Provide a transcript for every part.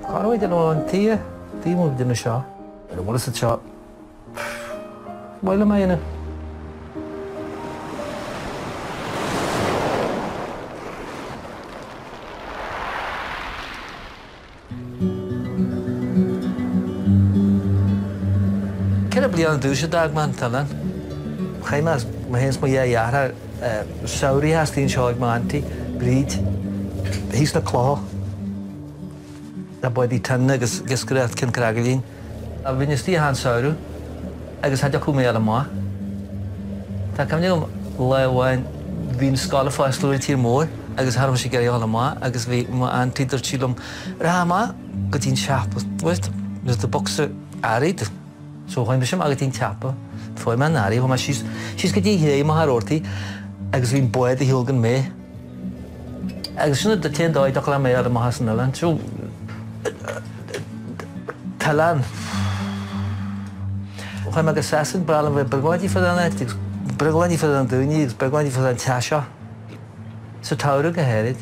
Cá raibh idir an tighe, taobh amuigh den seo. Ar an bhfuil fhios seo, mhaith liom é a dhéanamh. 4 bliana d'aois a d'fhág mé an t-oileán. Chaith mé, mé féin is mo dhá dheartháir, samhraithe istigh anseo ag m'auntie, Bríd, thíos sna clocha le bádaí tine agus ag iascaireacht Cionn Cragaillín. Bhínn istigh achan samhradh agus cha dtiocfadh mé a fháil amach. Tá cuimhne agam lá amháin bhí an scoil ag fosclú ar an tír mór agus cha raibh mise ag iarraidh a dhul amach agus bhí m'auntie dúirt sí liom rachaidh amach go dtí an siopa bhuel there's the bocsa earraí do so chuaigh mise amach go dtí an tsiopa fuair mé an earraí chuaigh mé síos síos go dtí an ché amach ar Ortaí agus bhí an bád ar shiúl den mbé Agus sin an t-aon dóigh a dtiocfadh liom é a fháil amach as an oileán. So, t-oileán. Chuaigh mé go Sasain, ba bhreá liom bheith brioglóidí fá an áit agus brioglóidí fá an daoine agus brioglóidí fá an teach seo. Sa tsamhradh go háirid.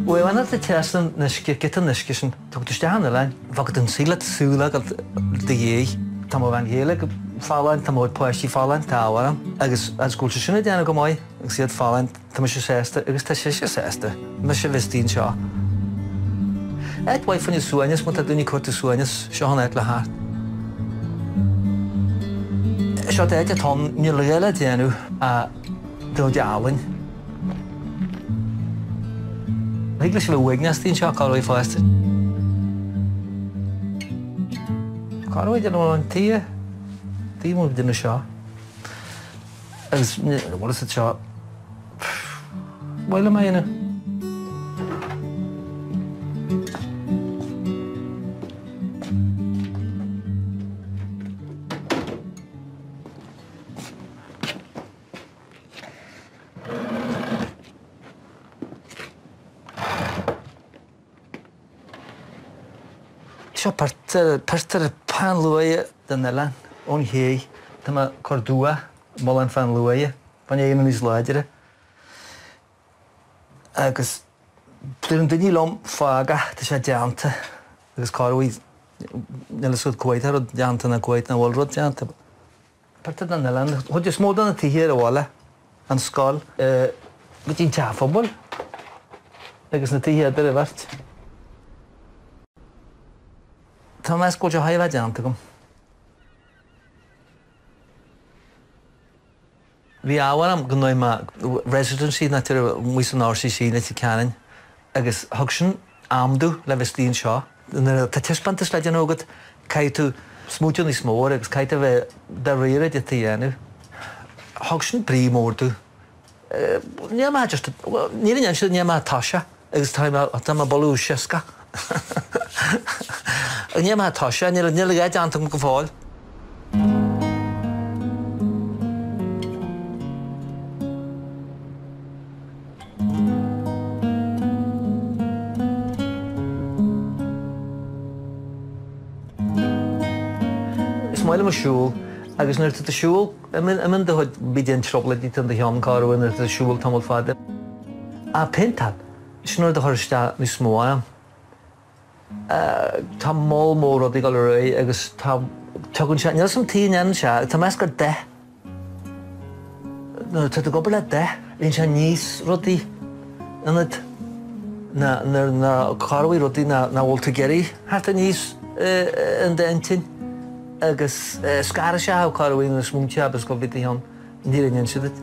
Bhuel, an áit a trasna an uisce, giota an uisce sin. Tugtar isteach an oileáin. Bheadh an saol leat súil agat do dhiaidh. Tá mo bhean chéile go folláin, tá mo chuid páistí folláin, tá ádh orm. Agus agus go bhfuil sé sin ag déanamh go maith agus iad folláin, tá mise sásta agus tá sise sásta. Mise a bheith istigh anseo. Áit mhaith fá choinne suaimhneas, má tá daoine ag cuartú suaimhneas, seo an áit le theacht. Seo áit atá ann, níl a dhath le déanamh ach do chuid ealaín. Thig leis a bheith uaigneach istigh anseo, cá raibh fosta. Cá raibh idir an tighe, taobh amuigh den seo agus bhfuil fhios seo, mhaith liom é a dhéanamh. Seo pictiúr fán luaidhe den oileán ón ché. Tá mé ag cur dua mullán fán luaidhe fá choinne é a dhéanamh níos láidre. Agus deireann daoine liom fág é, tá sé déanta agus corruair níl fhios agat cá bhfuil tá rud déanta nó cá bhfuil nach bhfuil rud déanta. Pictiúr den oileán, an chuid is mó de na tithe ar an bhaile, an scoil, go dtí an teach phobail agus na tithe idir an bheirt. Tá mé ag meas go bhfuil sé thar a bheith déanta agam. Bhí ádh orm go ndeachaigh mé residency ná amuigh san RCC i Leitir Ceanainn agus thug sin am domh le bheith istigh anseo. Nuair atá taispeántas le déanamh agat caithfidh tú smaointiú níos mó air agus caithfidh tú a bheith dáiríre cad tá a dhéanamh. Thug sin brí mór domh. Níl mé just, níl an níl mé toise agus tá mé tá mé ag bualadh 60. Níl mé toise, níl níl a dhath déanta agam go fóill. Is maith liom ag siúl agus nuair atá tú ag siúl, imíonn do chuid bídh den trioblóidí atá in do cheann corruair nuair atá tú ag siúl tamall fada. Ach péinteáil, sin rud a chuir isteach níos mó orm. Tá moll mór rudaí ag dul ar aghaidh agus tá, tugann sé, níl 'fhios a'm tuige a ndéanann sé, tá mé ag meas gur dath, nuair atá tú ag obair le dath, bíonn sé níos rudaí ionat ná nuair ná corruair rudaí ná nach bhfuil tú ag iarraidh theacht aníos in d'intinn agus scarann sé thú corruair nuair a smaointeofá agus go bhí do cheann. Níor inis duit.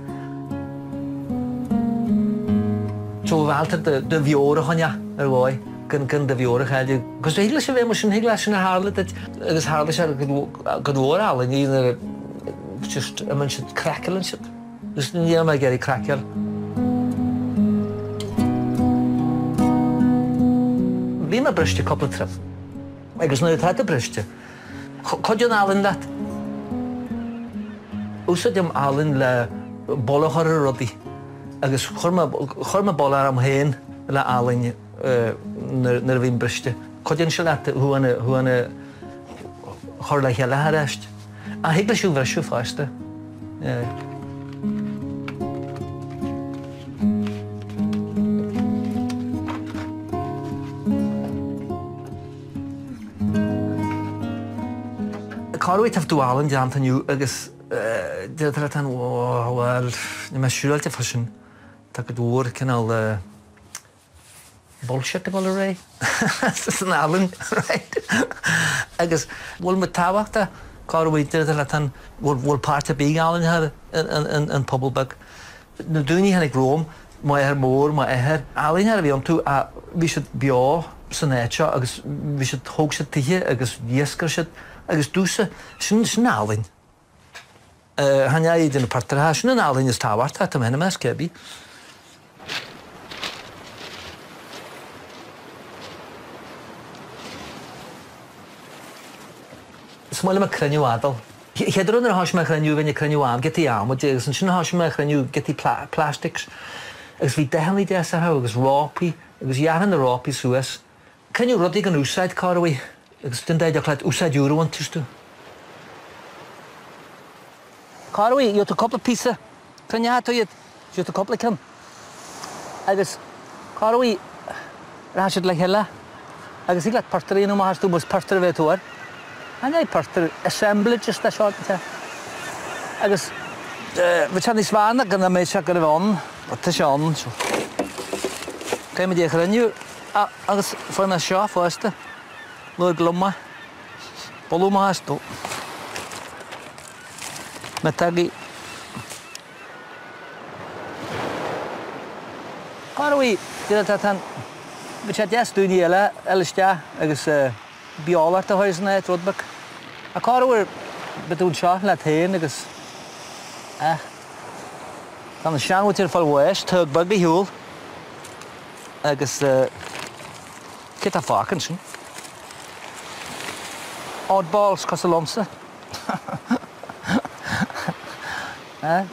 So mhealltar do mheabhair a choinneáil ar dhóigh, gan gan do mheabhair a chailleadh. Agus thig leis a bheith mar sin, thig leis sin a tharla duit agus tharla sé go leor ealaíní nuair a just imíonn siad, craiceálann siad. Agus níl mé ag iarraidh craiceáil. Bhí mé briste cúpla troigh. Agus nuair atá tú briste, Cuidíonn ealaín leat. Úsáidim ealaín le boladh a chur ar rudaí agus chuir mé chuir mé boladh orm féin le ealaín nuair a bhím briste. Cuidíonn sé leat thú féin thú féin a chur le chéile arís. Ach thig leis thú a bhriseadh fosta. Corruair tá tú ealaín déanta inniu agus deir tú leat féin, bhuel, níl mé siúráilte fá sin. Tá cuid mhór cineál bullshit ag dul ar aghaidh san ealaín, right? Agus bhfuil muid tábhachtach, corruair deir tú leat féin, bhfuil páirt ar bith ag ealaíontóir in pobal beag. Na daoine a tháinig romham, m'athair mór, m'athair, ealaíontóir a bhí iontu ach bhí siad beo san áit seo agus bhí siad, thóg siad tithe agus dh'iascair siad agus domhsa, sin, sin ealaín. Chan ea iad na pictiúirí, sin an ealaín is tábhachtaí, tá mé féin ag meas cibé. Is maith liom ag cruinniú adail. Chéad uair nuair a thoisigh mé a chruinniú bhínn ag cruinniú am, giotaí adhmaid agus ansin thoisigh mé a chruinniú giotaí plastics agus bhí dathanna deasa orthu agus rópaí agus ghearrfainn na rópaí suas. Cruinniú rudaí gan úsáid, corruair, agus den dóigh leat úsáid úr a bhaint astu. Corruair, gheobhaidh tú cúpla píosa, cruinneoidh tú iad, gheobhaidh tú cúpla ceann agus corruair rachaidh siad le chéile agus thig leat pictiúr a dhéanamh amach astu más pictiúr a bheidh tú air. An é pictiúr assemblage is seo agus bhí sé níos fearr ná go mbeadh sé go raibh ann, tá sé ann so. Caithfidh muid é a chruinniú agus fuair mé seo fosta, luaigh gloma, boladh maith as dó. Miotógaí. Corruair, bhí sé deas daoine eile a fháil isteach agus beolacht a chur san áit, rud beag. Ach corruair, bhí tú anseo leat féin agus, eh, tá an seanmhuintir ag fáil bháis, togh beag ar shiúl agus cé tá fágtha ansin? Oddballs cosúil liomsa. Eh?